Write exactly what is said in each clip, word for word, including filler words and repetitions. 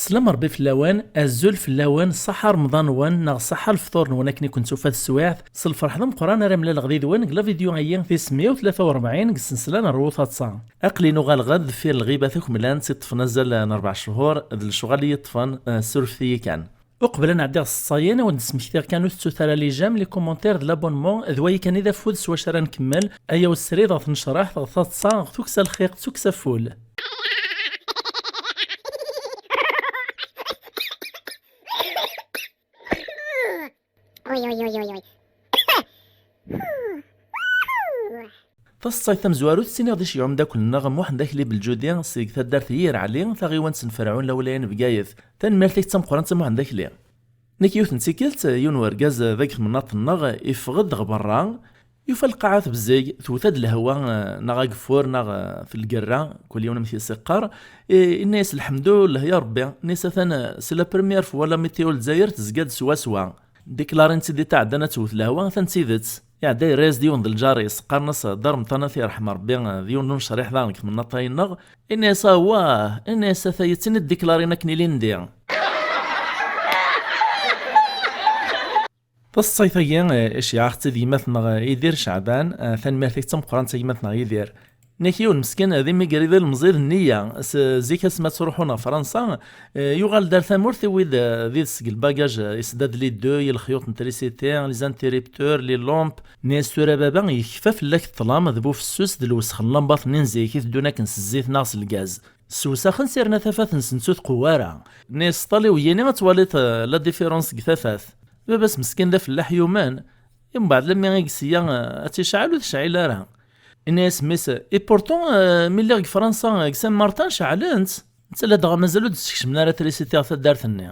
Slam Rebbi fell-awen, azul fell-awen, ṣaḥa Remḍan-nwen neɣ ṣaḥa lefṭur-nwen akken i ken-tufa teswiɛt. S lferḥ d ameqqran ara mlaleɣ did-wen deg la vidéo-ayi tis meyya u tlata u rebɛin deg sensla n Rwu Taḍsa. Aql-i nuɣaleɣ-d deffir lɣiba takemlant i ṭṭfen azal n rebɛa cchur, d lecɣal i yi-ṭṭfen, eh, surfet-iyi kan. Uqbel ad nɛeddi ɣer tseḍsayin, ad wen-d-smektiɣ kan, ur tettut ara les j'aime, les commentaires d l'abonnement, d wayi kan i d afud s wacu ara nkemmel. Ayaw srid ɣer tnecraḥt, ɣer taḍsa, ɣer tukksa lxiq d tukksa ful. Taseḍsayt tamezwarut, ttiniɣ-d iceyyeɛ umeddakel-nneɣ Muḥend Akli Beljudi seg taddart Yir Ɛli, taɣiwant n Ferɛun Lawlaya n Bgayet. Tanemmirt-ik d tameqqrant a Muḥend Akli. Nekk yiwet n tikkelt, yiwen wergaz deg temnaḍt-nneɣ iffeɣ-d ɣer berra, yufa lqaɛa tebzeg, tewta-d lehwa, eh, neɣ ageffur, neɣ, eh, f lgerra, kul yiwen amek i s-iqqar. Eh, inna-yas: "Lḥemdullah ya Rebbi." Inna-yas: "Atan, eh, c'est la première fois la météo Lezzayer tezga-d swaswa. Diklarin-tt-id i tɛeddan ad tewwet lehwa, atan d tidet." Iɛedda yerra-yas-d yiwen d lǧar-is, qqaren-as Dda Remḍan, ad t-yerḥem Rebbi, d yiwen n unecriḥ daɣen deg temnaḍt-a-nneɣ. Inna-yas: "Awah!" Inna-yas: "Ataya d tin i d-diklarin akken ilindi." Taseḍsayt-agi, eh, iceyyeɛ-aɣ-tt-id gma-tneɣ, eh, Yidir Ceɛban, eh, tanemmirt-ik d tameqqrant a gma-tneɣ Yidir. Nekk yiwen meskin d imigri d ilemẓi d nniya, s zik asmi ad ttruḥun ɣer Fransa, eh, yuɣal-d ar tamurt, iwwi-d, eh, d ides seg lbagaj, eh, isdad les deux, i lexyuṭ n trisiti, les interrupteurs, les lampes. Nni-as: "Tura baba, yekfa fell-ak ṭṭlam d bufessus d lwesx n lambaṭ-nni n zik i teddun akken s zzit neɣ s lgaz. Ssewsaxen-tt yerna tafat-nsen ur tqewwa ara." Nni-as: "Ṭṭal i weyyi-nni ad twaliḍ, eh, la différence deg tafat." Baba-s meskin d afellaḥ yumen. Mbeɛd lammi i yesya, eh, ad tt-icɛel ur tecɛil ara. Inna-yas mmi-s: "Et pourtant, eh, mi lliɣ deg Fransa, eh, deg Saint-Martin, ceɛlent. Netta ladɣa mazal ur d-skecmen ara trisiti ɣer taddart-nni."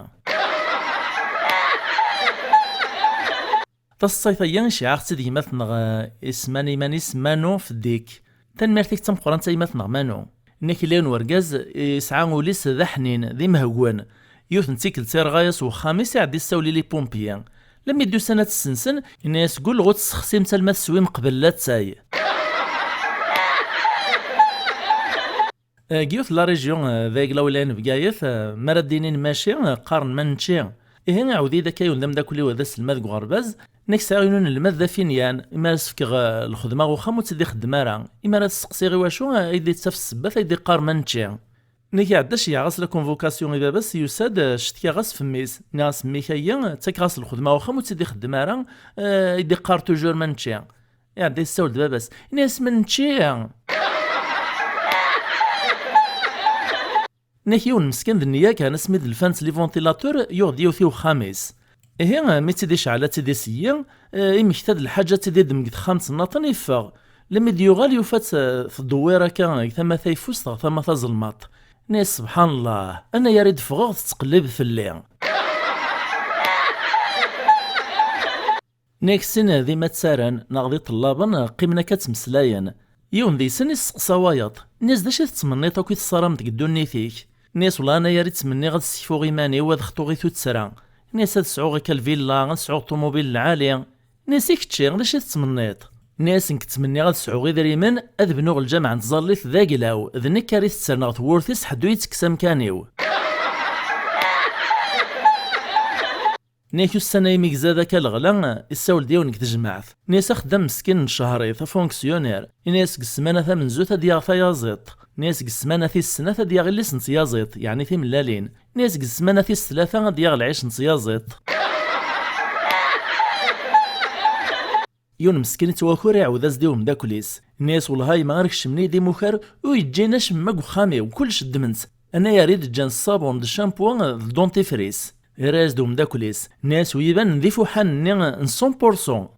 Taseḍsayt-agi iceyyeɛ-aɣ-tt-id gma-tneɣ, eh, isemman iman-is Manu Feddik. Tanemmirt-ik d tameqqrant a gma-tneɣ Manu. Nekk yella yiwen wergaz, eh, yesɛa ul-is d aḥnin, d imehgwen. Yiwet n tikkelt irɣa-yas wexxam-is, iɛedda yessawel i les pompiers. Lammi d-usan ad tt-ssensen, inna-yas: "Gulleɣ ur tt-tessexsimt alma teswim qbel latay." Eh, deg yiwet n la région, eh, deg lawlaya n Bgayet, eh, mi ara d-inin maci, eh, qqaren ma nečči. Ihi, iɛawed-iyi-d akka yiwen d ameddakel-iw d aselmad deg uɣerbaz, nekk sɛiɣ yiwen unelmad d afinyan, imi ara s-fkeɣ, eh, lxedma ɣer uxxam ur tt-id-ixeddem ara, imi ara t-steqsiɣ i wacu, eh, ay d-yettaf ssebbat ay d-iqqar ma nečči. Nekk iɛedda ceyyeɛ-as la convocation i baba-s, yusa-d, eh, cetkiɣ-as f mmi-s, nniɣ-as: "Mmi-k-ayi, ttakeɣ-as lxedma ɣer uxxam ur tt-id-ixeddem ara, eh, ay d-iqqar toujours ma nečči." Iɛedda yessawel-d baba-s, inna-yas: "Ma nečči!" Nekk yiwen meskin d nniya kan, asmi d-lfan-tt les ventilateurs, yuɣ-d yiwet i uxxam-is. Ihi, mi tt-id-icɛel ad tt-id-iseyyi, eh, imekta-d lḥaǧa ad tt-id-iddem deg texxamt n naṭen, iffeɣ. Lammi d-yuɣal, yufa-tt, eh, tdewwir akka deg tama tayeffust ɣer tama tazelmaḍt. Inna-yas: "Sebḥan Llah, anayer i d-ffɣeɣ tettqellib fell-i." Nekk sin d imattaren neɣ d iṭellaben qqimen akka ttmeslayen. Yiwen deg-sen isteqsa wayeḍ, nni-as: "D acu i tettmenniḍ akk i tessarameḍ deg ddunit-ik?" Nni-as: "Wellah, anayer i ttmenniɣ ad ssekfuɣ iman-iw, ad xtuɣ i tuttra." Nni-as: "Ad sɛuɣ akka lvilla, ad sɛuɣ ṭumubil lɛali." Nni-as: "I kečči, d acu i tettmenniḍ?" Nni-as: "Nekk ttmenniɣ ad sɛuɣ idrimen, ad bnuɣ lǧameɛ n tẓallit d aglaw, d nekk ara itettren ɣer tewwurt-is, ḥedd ur yettekkes amkan-iw." Nni-ak ussan-a imi yezza akka leɣla, issawel-d yiwen deg tejmaɛt. Nni-as: "Axeddam meskin n ccehrit, afunksyuner." Nni-as: "Deg ssmana tamenzut ad yaɣ tayaẓiḍt." Nni-as: "Deg ssmana tis snat ad yaɣ illi-s n tyaẓiḍt, yeɛni timellalin." Nni-as: "Deg ssmana tis tlata ad yaɣ lɛic n tyaẓiḍt." Yiwen meskin ittwakur, iɛawed-as-d i umeddakel-is. Nni-as: "Wellah a yemma, ar kecmen-iyi-d imukar, ur yeǧǧin acemma deg uxxam-iw, kullec ddmen-t. Anayer i d-ǧǧan ṣṣabun d ccampu d dentifrice." Irra-yas-d umeddakel-is, nni-as: "Wi ibanen d ifuḥan-nni n cent pour cent."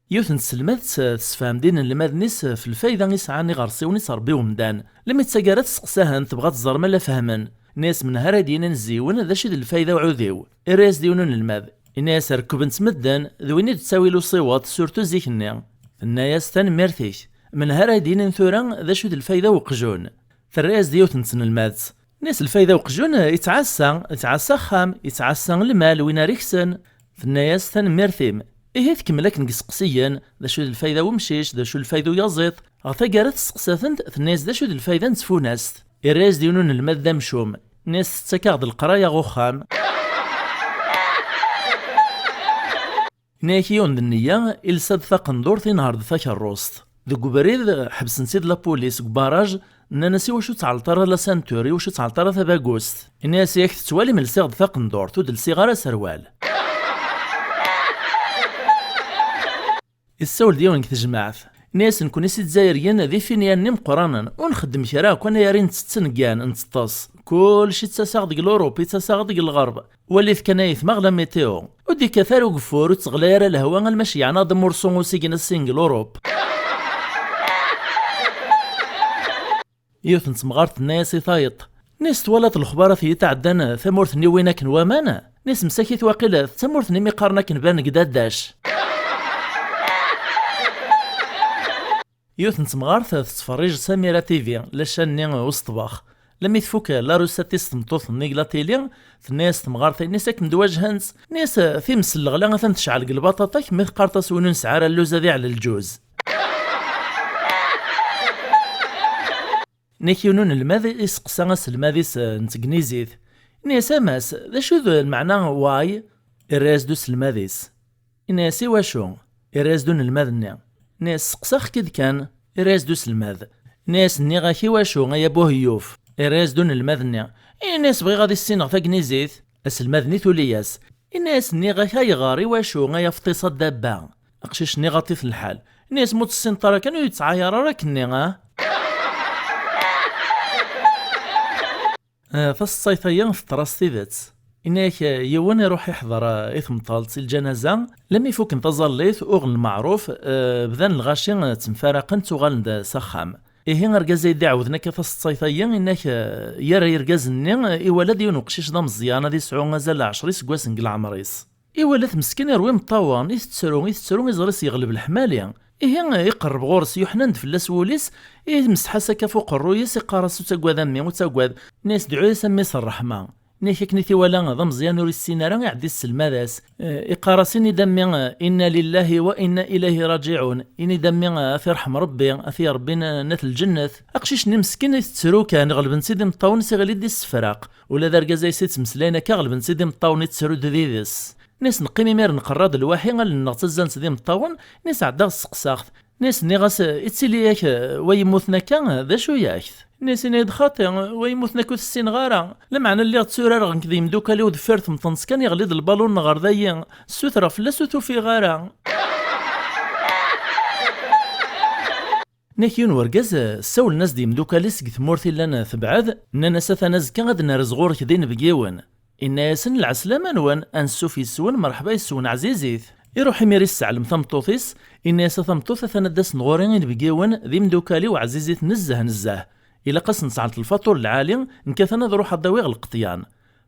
Yiwet n tselmadt tessefhem-d inelmaden-is f lfayda i sɛan iɣersiwen i ttṛebbi umdan. Lemmi d taggara testeqsa-hen, tebɣa ad tẓer ma la fehmen. Nni-as: "Menha ara d-yinin zziwen d acu i d lfayda uɛudiw?" Irra-yas-d yiwen unelmad, inna-yas: "Rekkben-tt medden, d win i d-ttawi luṣiweḍ, surtout zik-nni." Tenna-yas: "Tanemmirt-ik. Menha ara d-yinin tura d acu i d lfayda uqjun?" Terra-yas-d yiwet n tnelmadt. Nni-as: "Lfayda uqjun, ittɛassa, ittɛassa axxam, ittɛassa lmal, win ara iksen." Tenna-yas: "Tanemmirt-im." Ihi tkemmel akken deg iseqsiyen, d acu d lfayda n wemcic, d acu lfayda uyaẓiḍ? Ɣer taggara testeqsa-tent, tenna-yas: "D acu d lfayda n tfunast?" Irra-yas-d yiwen unelmad d amcum, nni-as: "Tettak-aɣ-d leqraya ɣer uxxam." Yenna-yak yiwen d nniya, ilsa-d taqendurt, inehher-d takerrust. Deg ubrid, ḥebsen-tt-id la police deg ubaraj, nnan-as: "Iwacu ur tɛelleḍ ara la ceinture, iwacu ur tɛelleḍ ara tabagust?" Yenna-as: "Yak tettwalim lsiɣ-d taqendurt, ur d-lsiɣ ara aserwal." Issawel-d yiwen deg tejmaɛt, nni-as: "Nekkni si Dzayriyen d ifinyan-nni meqqranen, ur nxeddem kra akk, anagar i nttett, neggan, nteṭṭes. Kulci ttaseɣ-d deg Lurup, i ttaseɣ-d deg Lɣerb. Walit kan ayetma ɣ la météo. Ur d-ikkat ara ugeffur, ur tteɣlay ara lehwa, alma ceyyɛen-aɣ-d amursu usigna sing Lurup." Yiwet n temɣart tenna-yas i tayeḍ, nni-as: "Twalaḍ lexbarat i tɛeddan tamurt-nni win akken waman?" Nni-as: "Msakit waqil d tamurt-nni mi qqaren akken ban deg Dadac." Yiwet n temɣart tettferrij Samira T V, la chaîne-nni useṭbax. Lami tfuk la recette-is tmeṭṭut-nni deg la télé, tenna-yas temɣart-nni-s akken d-wajhent, tenna-yas: "Times n leɣla atan tecɛel deg lbaṭaṭa-k, mi teqqareḍ-as win ur nesɛi ara lluz ad iɛlel lǧuz." Nni-ak yiwen unelmad iseqsa aselmad-is, eh, n tegnizit. Nni-as: "A Mass, d acu d lmeɛna why?" Irra-yas-d uselmad-is. Inna-yas: "Iwacu?" Irra-yas-d unelmad-nni. Inna-yas: "Seqsaɣ-k-id kan." Irra-yas-d uselmad. Inna-yas: "Nniɣ-ak iwacu, ay abuheyyuf?" Irra-yas-d unelmad-nni. Inna-yas: "Bɣiɣ ad issineɣ tagnizit." Aselmad-nni tuli-yas. Inna-yas: "Nniɣ-ak ayɣer, iwacu, ay afṭis a dabba?" Aqcic-nni ɣaṭ-it lḥal. Inna-yas: "Ma ur tessineḍ ara kan, ur yettɛayar ara akkenni, ah?" Ah, taseḍsayt-agi teḍra s tidet. Inna-yak, ah, yiwen iruḥ iḥḍer, ah, i temṭalt, i lǧanaza, lami fuken taẓallit, uɣen lmeɛruf, ah, bdan lɣaci, ah, ttemfaraqen, ttuɣalen-d s axxam. Ihi argaz ay d-iɛawden akka taseḍsayt-agi, inna-k, ah, yerra irgazen-nni, ah, iwala-d yiwen uqcic d ameẓyan, ad yesɛu azal n ɛecra iseggasen deg leɛmer-is. Iwala-t meskin irwa imeṭṭawen, itettru, itettru, iẓri-s yeɣleb leḥmali. Ihi, iqerreb ɣur-s, yuḥnan-d fell-as wul-is, imseḥ-as akka f uqerruy-is, iqqar-as: "Ur ttagad a mmi, ur ttagad." Nni-as: "Dɛu-yas a mmi s rreḥma." Nni-ak akken i t-iwala d ameẓyan ur issin ara, iɛeddi yesselmad-as. Eh, iqqar-as: "Ini-d a mmi, eh, inna lillahi wa inna ilayhi raǧiɛun. Ini-d a mmi, eh, ad t-irḥem Rebbi, ad t-iṛebbi n-, n at lǧennet." Aqcic-nni meskin itettru kan, ɣelben-tt-id imeṭṭawen-is, iɣli-d issefraq. Ula d argaz-a i s-ittmeslayen akka, ɣelben-tt-id imeṭṭawen, ittru-d did-s. Nni-as: "Neqqim imir neqerra-d lwaḥi, allen-nneɣ ttazzant d imeṭṭawen." Nni-as: "Ɛeddaɣ sseqsaɣ-t." Nni-as: "Nniɣ-as, ittili-yak, eh, wa yemmuten akka, d acu-yak-t?" Nni-as: "Ini-d xaṭi, wa yemmuten akka ur t-ssineɣ ara. Lameɛna lliɣ tturareɣ nekk d yimdukal-iw deffir temṭent kan, yeɣli-d lbalun ɣer dayi. Ssutreɣ fell-as ur t-ufiɣ ara." Nni-ak yiwen wergaz, eh, ssawlen-as-d yimdukal-is seg tmurt i llan, eh, tebɛed, nnan-as: "Atan azekka ad d-nerz ɣur-k d inebgiwen." Inna-yasen: "Lɛeslama-nwen, ansuf yes-wen, mreḥba yes-wen, ɛzizit." Iruḥ imir isseɛlem tameṭṭut-is, inna-yas: "A tameṭṭut, atan ad d-asen ɣur-i inebgiwen, d imdukal-iw ɛzizit nezzeh nezzeh. Ilaq ad sen-sɛelt lfaṭur lɛali, nekk atan ad ruḥeɣ ad d-awiɣ lqeṭyan."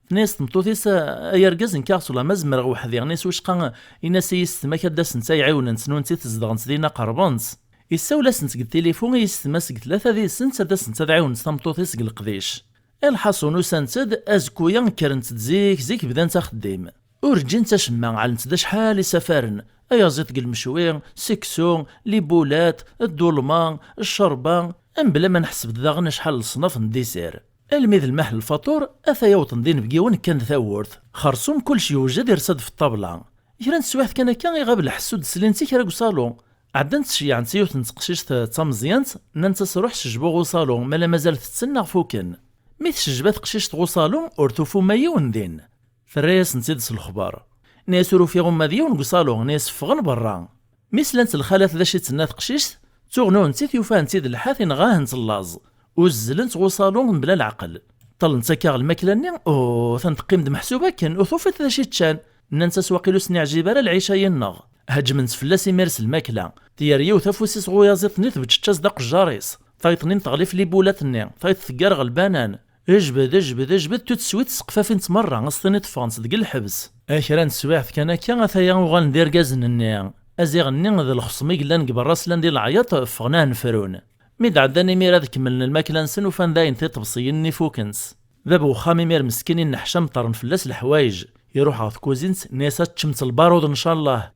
Tenna-yas tmeṭṭut-is: "Ay argaz, nekk aɣ sulama zemreɣ weḥdi." Nni-as: "Wicqa?" Inna-as: "I yessetma-k ad d-asent ay ɛiwnent, nunti tzedɣent dinna qerrbent." Issawel-asent deg tilifu i yessetma-s deg tlata did-sent ad asent ad ɛiwnent tameṭṭut-is deg leqdic. Lḥaṣun, usant-d, azekku-ya kkrent-d zik, zik bdant axeddim. Ur ǧǧint acemma, ɛlent-d acḥal isafaren, ayaẓiḍ deg lmecwi, seksu, libulat, ddulma, ccerba, mebla ma neḥseb-d daɣen acḥal leṣnaf n ddisir. Almi d lmaḥ n lfaṭur, ata yawḍen d inebgiwen kkan d tawwurt. Xersum kullec yewjed, irsa-d f ṭṭabla. Kra n teswiɛt kan akka, iɣab lḥess ur d-slint i kra deg uṣalu. Ɛeddant ceyyɛent yiwet n teqcict d tameẓyant, nnant-as: "Ruḥ sejbu ɣer uṣalu, mala mazal tetten neɣ fuken." Mi tcejba teqcict ɣer uṣalu, ur tufi uma yiwen din. Terra-yasent-id s lexber. Nni-as: "Ur ufiɣ uma d yiwen deg uṣalu." Nni-as: "Ffɣen berra." Mi slant lxalat d acu i d-tenna teqcict, ttuɣnunent-it, yufant-id lḥat, inɣa-hent llaẓ. Uzzelent ɣer uṣalu mebla leɛqel. Ṭṭalent akka ɣer lmakla-nni, uh, atan teqqim-d meḥsub akken, ur tufiḍ d acu i ččan. Nnant-as: "Waqil ur sen-iɛjib ara lɛic-ayi-nneɣ." Heǧment fell-as imir s lmakla. Tger yiwet afus-is ɣer uyaziḍ-nni, tbeččeč-as-d aqejjar-is. Tayeḍ-nni teɣli f libulat-nni, tayeḍ teggar ɣer lbanan. Ejbed, ejbed, ejbed, tout de suite seqfafint merra, as-tiniḍ ffɣent deg lḥebs. A kra n teswiɛt kan akka, ataya uɣalen d irgazen-nni. Aziɣ-nni d lexṣem i yellan deg berra, slan di leɛyaṭ, ffɣen ad nefrun. Mi d-ɛeddan imir ad kemmlen lmakla-nsen, ufan dayen tiṭebsiyin-nni fukent. Bab uxxam imir meskin inneḥcam, ṭṭerren fell-as leḥwayeǧ. Iruḥ ɣer tkuzint, nni-as: "Ad teččemt lbaruḍ, ncallah."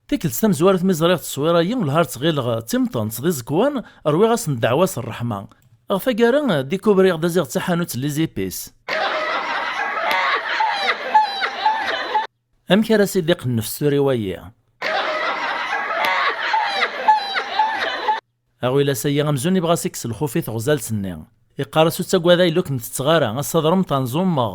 Tikkelt tamezwarut mi ẓriɣ tteswir-ayi, welha ar ttɣileɣ d timṭent d iẓekwan, rwiɣ-asen ddeɛwa s ṛṛeḥma. Ɣef taggara, dikubriɣ-d aziɣ d taḥanut n les épices. Amek ara s-idiq nnefs tura i wayi? Aɣilas-agi amzun ibɣa s-ikkes lxuf i teɣzalt-nni. Iqqar-as: "Ur ttagad a yelli, ur kem-tetteɣ ara, ass-a d remṭan, zummeɣ."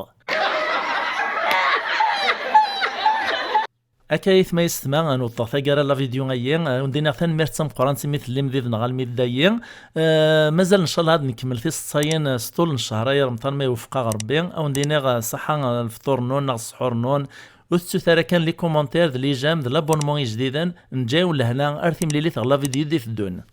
Akka aytma yessetma, ad nweṭṭeɣ taggara la vidéo-ayi, ad wen-d-iniɣ tanemmirt d tameqqrant imi tellim did-neɣ almi d dayi. Eh, mazal ncallah ad nkemmel tiseḍsayin, eh, s ṭul n ccehṛ-ayi remṭan ma iwefeq-aɣ Rebbi. Ad wen-d-iniɣ, eh, ṣaḥa, eh, lefṭur-nwen neɣ ssḥur-nwen. Ur tettut ara kan les commentaires d les j'aime d l'abonnement ijdiden. Neǧǧa-yawen lehna ar timlilit ɣer la vidéo d-iteddun.